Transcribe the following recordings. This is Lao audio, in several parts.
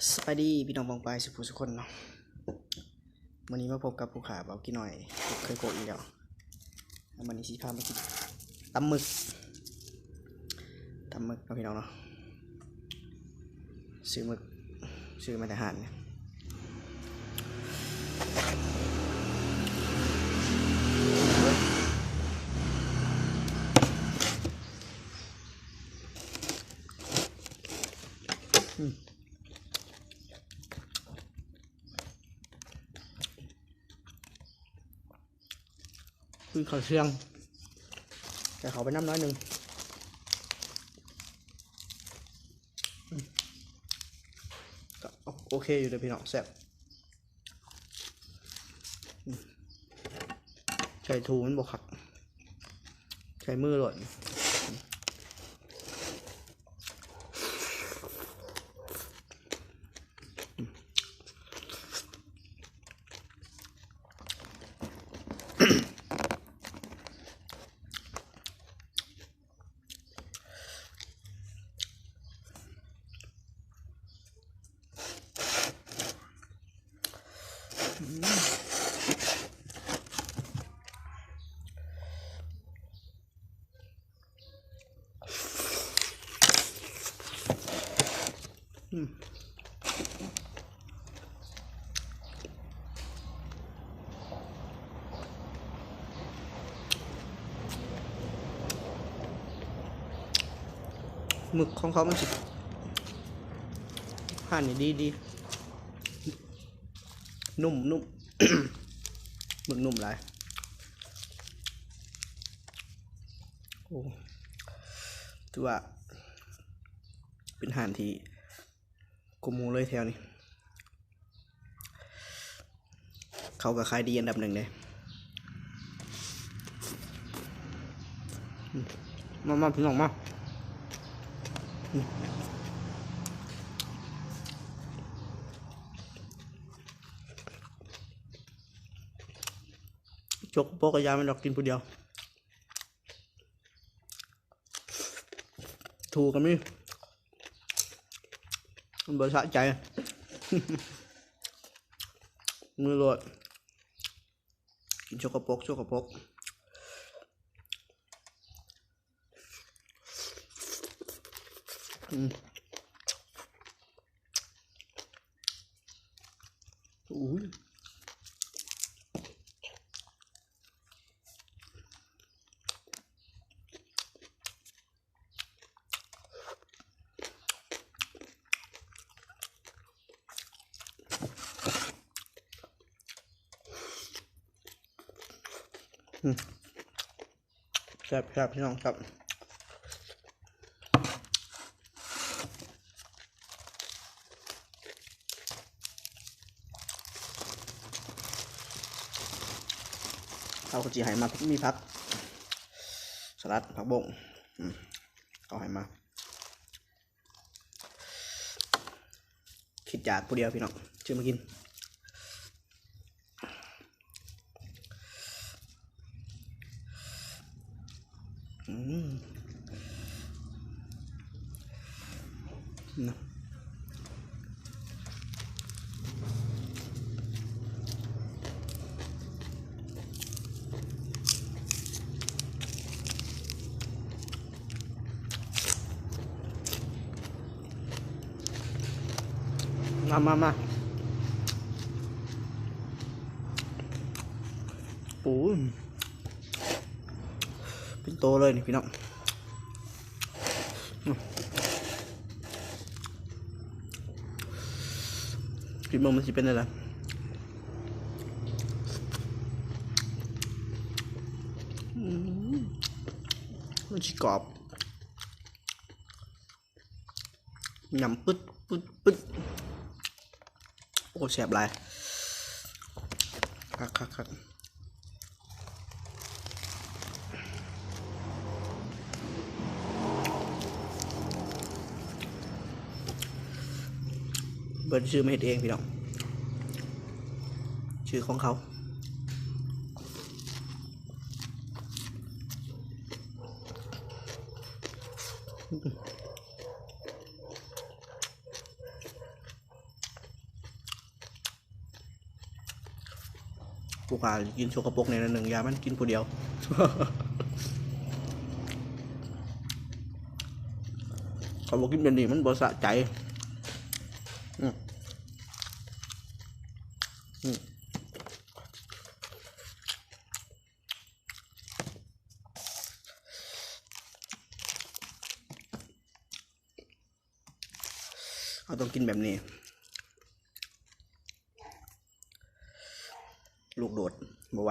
ສະບາຍດີພີ່ນ້ອງປ້ອງປາຍສຸຜູ້ສຸຄົນເນາະ. ມື້ນີ້ມາພົບກັບຜູ້ຂ້າເບົາກີ້ນ້ອຍ ເຄີຍໂຄະອີກແລ້ວ. ແລ້ວມື້ນີ້ຊິພາມາກິນຕຳໝຶກ ຕຳໝຶກເນາະພີ່ນ້ອງເນາະ. ຊື້ໝຶກ ຊື້ມາແຕ່ຮ້ານ. ກິນເຂົ້າທ່ຽງ ໃສ່ເຂົ້າໄປນຳໜ້ອຍໜຶ່ງ. ອືມ ກໍໂອເຄຢູ່ເດີພີ່ນ້ອງ ແຊບ. ອືມ ໃສ່ຖົ່ວມັນບໍ່ຄັກ ໃສ່ມືໂລດ. ອືມ ໝຶກຂອງເຂົາມັນຊິ ຮ້ານນີ້ດີ ດີ ນຸ້ມ ນຸ້ມ ໝຶກນຸ້ມຫຼາຍ. ໂອ້ ຖືວ່າເປັນຮ້ານທີ່ ກົວໝູ່ເລີຍແຖວນີ້ ເຂົາກໍຂາຍດີອັນດັບໜຶ່ງເດ້. ມາ ມາ ພີ່ນ້ອງມາ. ຈົກໂປະກະຢາແມ່ນດອກ ກິນຜູ້ດຽວ. ຖົ່ວກໍມີ ມັນບໍ່ສະໃຈ ມືໂລດ ກິນສົກກະປົກ ສົກກະປົກ. ອືມ ໂອ້ຍ. ອືມ ແຊບໆ ພີ່ນ້ອງ ແຊບ. ເຂົາກໍຊິໃຫ້ມາ ມີຜັກສະຫຼັດ ຜັກບົ້ງ ອືມ ເຂົາໃຫ້ມາ. ຄິດຢາກຜູ້ດຽວພີ່ນ້ອງ ຊື້ມາກິນ. ອືມ ນະ ມາ ມາ ມາ. ໂອ້ຍ ເປັນໂຕເລີຍນີ້ພີ່ນ້ອງ. ອືມ ກິນເບິ່ງມັນຊິເປັນແນວໃດ. ອືມ ມັນຊິກອບ. ຫຍຳປຶດປຶດປຶດ ໂອ້ ແຊບຫຼາຍ ຄັກໆໆ. ເພິ່ນຊື້ມາເຮັດເອງພີ່ນ້ອງ ຊື່ຂອງເຂົາ. ອືມ. ຜູ້ຂ້າກິນສົກກະປົກແດ່ໜ້ອຍໜຶ່ງ ຢ່າມັນກິນຜູ້ດຽວ. ເຂົາບໍ່ກິນແບບນີ້ມັນບໍ່ສະໃຈ. ອືມ ອືມ ເຮົາຕ້ອງກິນແບບນີ້ ລູກໂດດບໍ່ໄຫວ.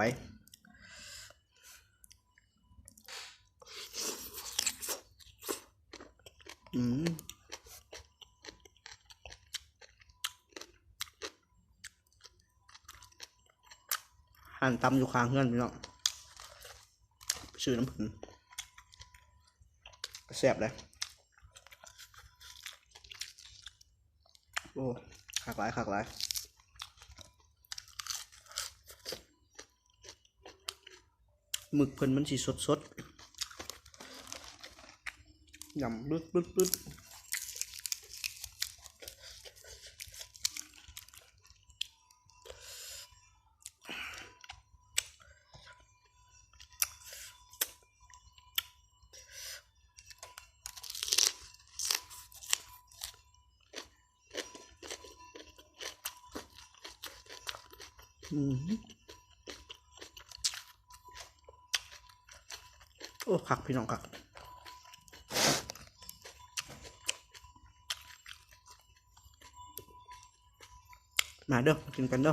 ອືມ ຮ້ານຕຳຢູ່ຂ້າງເຮືອນພີ່ນ້ອງ ໄປຊື້ນຳເພິ່ນ ແຊບເດ້. ໂອ້ ຄັກຫຼາຍ ຄັກຫຼາຍ. ໝຶກເພິ່ນມັນຊິສົດໆ ຍຳບຶດໆໆ. ອືມ ໂອ້ ຄັກພີ່ນ້ອງ ຄັກ. ມາເດີ ກິນກັນເດີ.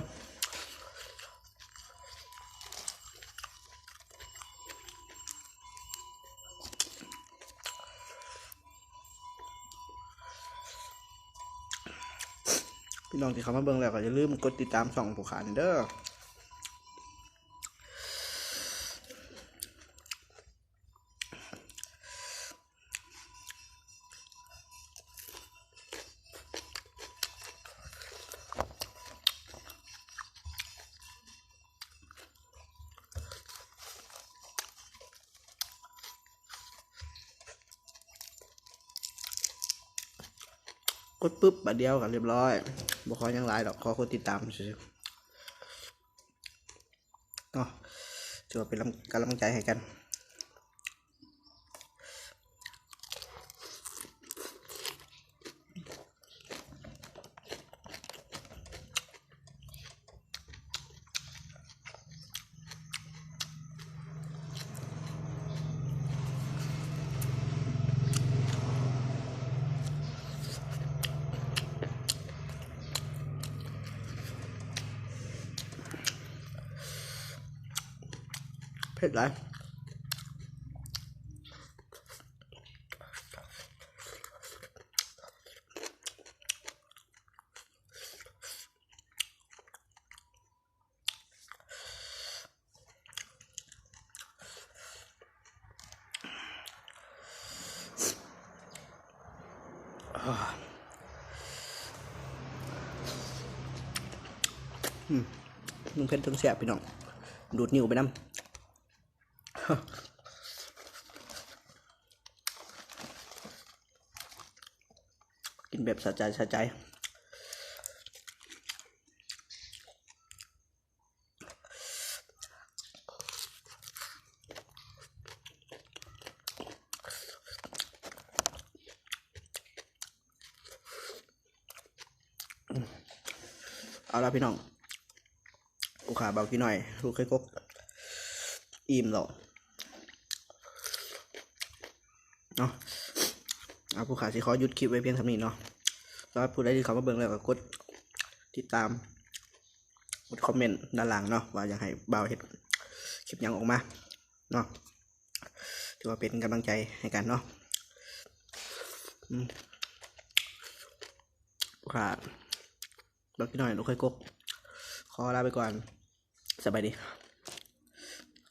ພີ່ນ້ອງທີ່ເຂົ້າມາເບິ່ງແລ້ວກໍຢ່າລືມກົດຕິດຕາມຊ່ອງຜູ້ຂ້າແດ່ເດີ. ກົດປຶບບາດດຽວກໍລຽບຮ້ອຍ ບໍ່ຂໍຫຍັງຫຼາຍດອກ ຂໍກົດຕິດຕາມຊື່ໆ ເນາະ ຖືວ່າເປັນກຳລັງໃຈໃຫ້ກັນ. ເຜັດຫຼາຍ. ອືມ ທັງເຜັດທັງແຊບພີ່ນ້ອງ ດູດນິ້ວໄປນຳ. ກິນແບບສະໃຈ ສະໃຈ. ເອົາລະພີ່ນ້ອງ ຜູ້ຂ້າບ່າວກີນ້ອຍ ລູກເຂີຍກົກ ອີ່ມແລ້ວເນາະ. ເອົາ ຜູ້ຂ້າຊິຂໍຢຸດຄລິບໄວ້ພຽງສ່ຳນີ້ເນາະ. ສຳລັບຜູ້ໃດທີ່ເຂົ້າມາເບິ່ງແລ້ວກໍກົດຕິດຕາມ ກົດຄອມເມັນດ້ານລ່າງເນາະ ວ່າຢາກໃຫ້ບ່າວເຮັດຄລິບຫຍັງອອກມາເນາະ ຖືວ່າເປັນກຳລັງໃຈໃຫ້ກັນເນາະ. ອືມ ຂ້າ ບັກນ້ອຍ ລູກເຂີຍກົກ ຂໍລາໄປກ່ອນ ສະບາຍດີ.